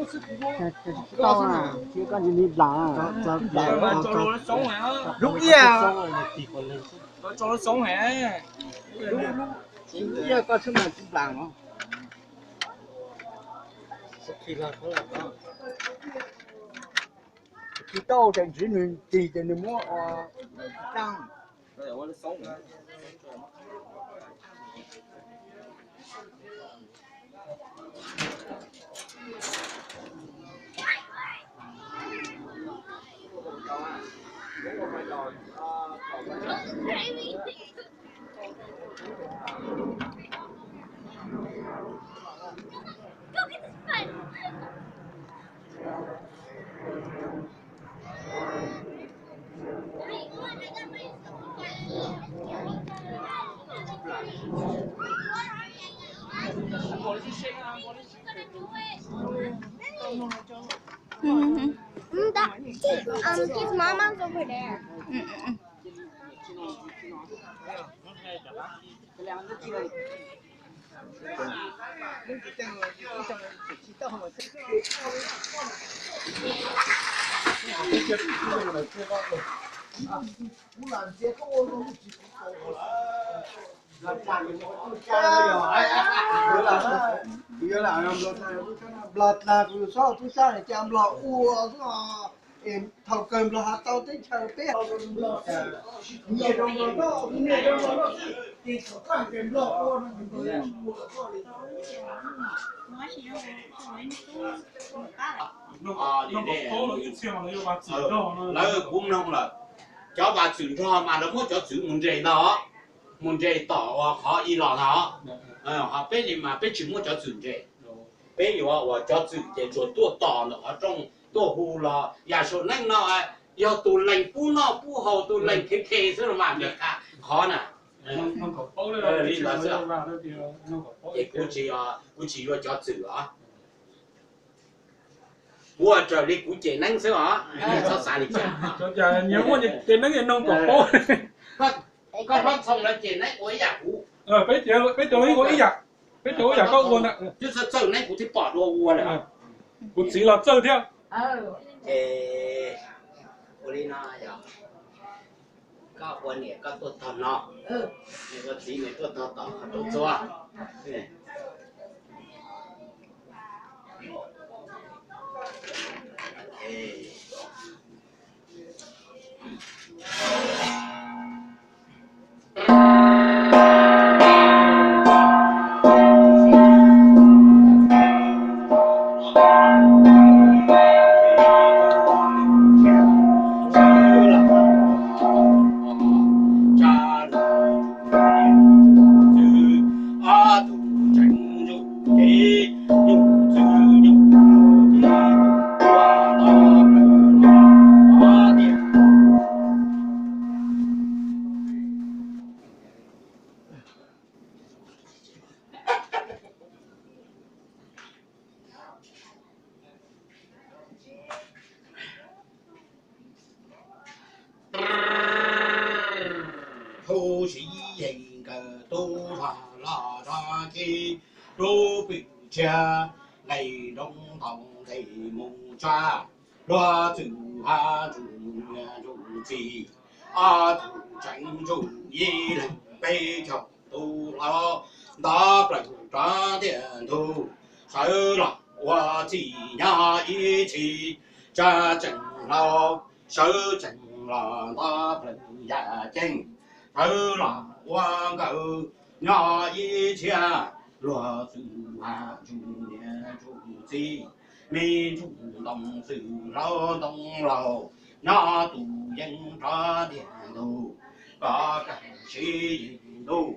Tsis tau, koj ntsib nws nplam. Lub ib, lub ib koj txhob mas tsis nplam os. Tsis tau, tseem ntsib nws tis ces nws muab ua tsis tau. Mm, that, um, his mama's over there. Mm, mm, mm. Nplog tag, kuv yus txhob tub sab, cas nplog ua xwb os. Es thaum kawg nplog has tau teb chaws peb nyiam rau nplog noj, nyiam rau nplog noj xwb, ces thaum koj hais tias nplog ua no ces nplog yeej ua kom koj li. Lawv kuv mloog lawm, cov vaj txwm nrog mas lawv muab cov txwm mus nres ntag, mus nres tom uas qhov ib los ntag. Ho peb li mas peb tsis muab cov txwm nres. Peb yuav ua cov txwm ces tsuas tuaj tos ntawm qhov rooj tuaj hu los yam saum neej no, yog tus lees pub noj pub haus, tus lees khev khe xwb los mas nws qhov na. Li ntawd xwb. Ces kuv tsis, kuv tsis yuav cov txwm os. Kuv ua raws li kuv cem neeb xwb os, txhob xav li cas. Koj hlob txhooj lawv cem neeb ua ib yam kuv. Peb cov ua ib yam, peb cov ua ib yam koj ua na. Twb txawj txawj neeb kuv thiaj pom dua ua lawm. Kuv txiv los txawj thiab. Ces ua li no yog koj ua niam koj tuaj tog no, niam ua txiv nws tuaj tog tom qhov rooj txua. Tub siv yeej kawg tub zog los rov cib rub pwm tshiab, nqe nroo tau nqe mus tsa, luag txwm hab ntsuj niam ntsuj txiv, ob tug tseem ntsuj ib leeg peb caug tub hlob, ntav plaws rov tiaj ntug, sawv los ua txij nyob ib txhis, tsa tseem hlau, sawv tseem los ntav plaws yam ceeb, sawv los ua nkawd nyob ib txhia, luag txwm hab ntsuj niam ntsuj txiv, me ntsuj ntoo txwm hlau ntoo laus, nyob tus yeeb rov tiaj ntug, koj kawg siv yeej ntuj.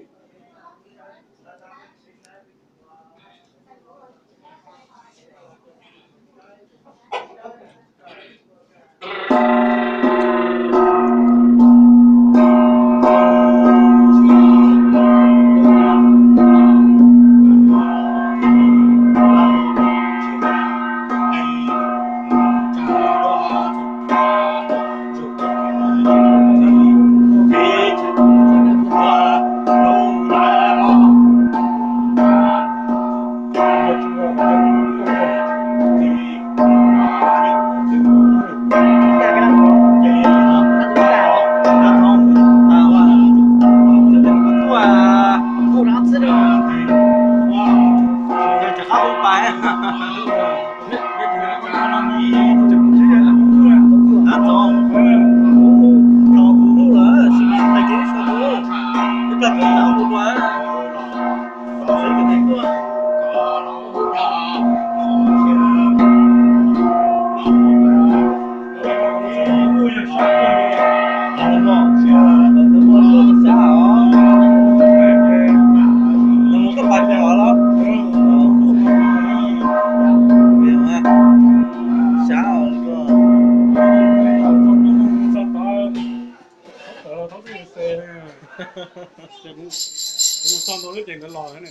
Kuv mus txog ntua lub ces nkawd los ne,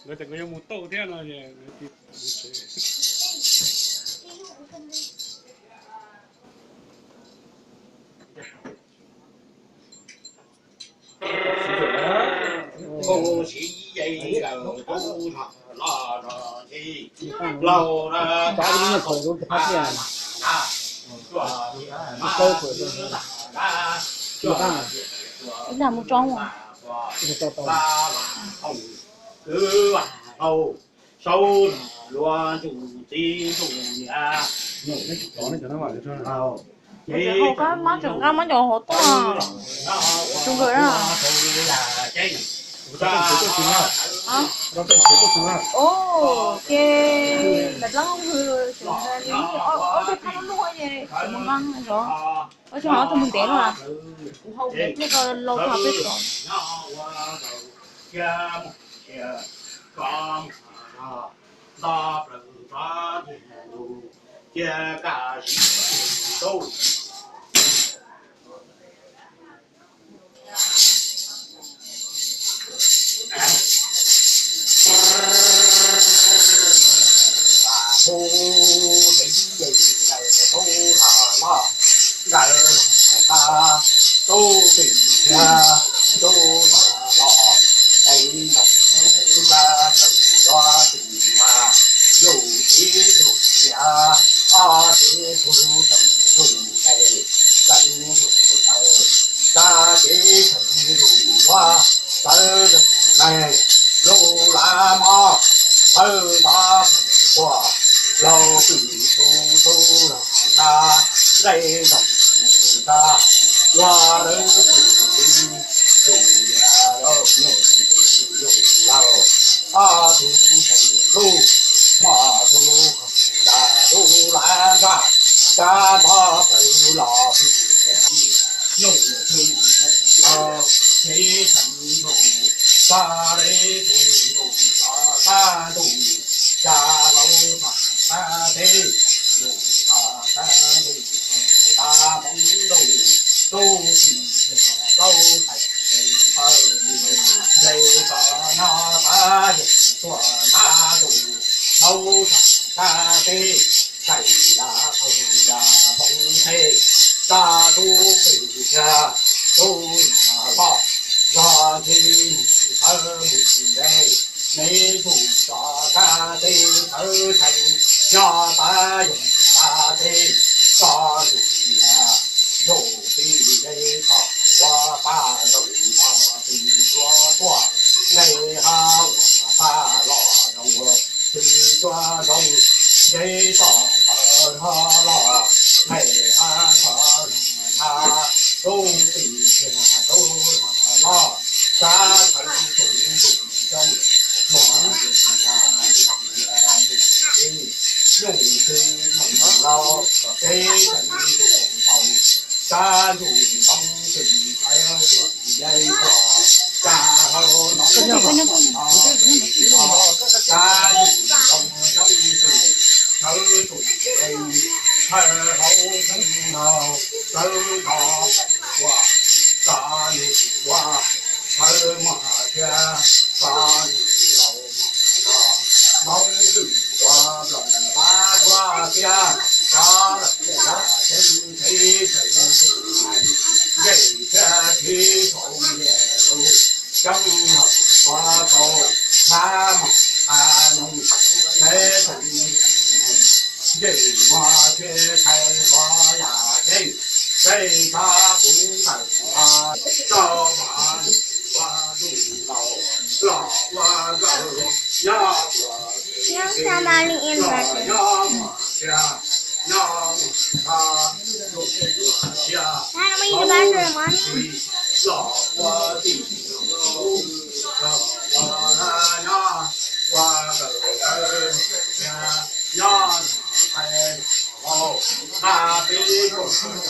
nkawd tias nkawd yuav mus tauj thiab no es nkawd mus tsev. Ib lam mus tso. Hauv qab mab tseem nqa mab cov hauv tuaj. Tsuas nkawd na. Ov, ces lam dlab hwj tseem ob peb thab lub luj ces tseem mus nqa zov. Ua tseeg hov tug mus ntev no, kuv hau ntev pliag ko lau tag peb tod. Lub laj mab thawj nta pem tuaj, laug pwm txhu tub laug nta, nqe ntoos nta, luag lawv pwm txhu, tus niam laug nyuj tus yug laug, ob tug seem ntuj, ob tug khoom nta lub laj nta, kab nto plawv los pwm nyuj tus yug laug, ces seem ntuj, kab le tus yug kab ntuj, kab laug kab teb, yug kab ntuj, kab hmoov ntuj, tub pwm txhu tub thaiv pawg nce kom nyob pab yug tuaj ntab ntuj, laug kab teb, kais ya qhaug ya hmoov teb, kab tub pwm txhu tub loj, zog ntxhi mus txhawv mus nce, me ntsuj tso kab teb txhawv txhawv, nyob pab yug ntab teb, tso ntsuj ya, ntsuj txiv nce txhom ua pab ntuj los txiv tsuag tuaj, nqe hab ua pab los zoo, txiv tsuag zoo, nce txom tawv hab los, nqe hab txom zoo ntab, tub pwm txhu tub loj, kab txhawv txhu ntsuj zoo, luag ntsuj ya ntsuj ya ntsuj txiv, nyuj txiv nyuj laug, teb txhawv ntsuj npoo, kab ntsuj npoo txiv txhawv txiv nce txhom, kab hlau no, kab nyuj npoo coob ntsuj, txhawv ntsuj npoo, thawj hlau txheej laug, txawv nto pem tuaj, kab nyuj ua, thawv muag cia, kab nyuj laug muag los, hmoov twm ua nploos pab tuaj cia, kab lawm ya ceeb teb txhawv ntsuj, nqe cia tib tsaus ntiag lug, coob hawm ua tau, hlab mos qab noog, teb txhawv ntsuj, nqe muag cia thaiv tuaj ya ceeb, teb kab kuv ntawm ua, rau mas ua ntuj laug, los ua nkawm nyob ua, nyob mus cia, nyob mus txog, ntuj ua cia, los ua tij, los ua nyob, ua nkawm cia, nyob hais hau, qab peb tuaj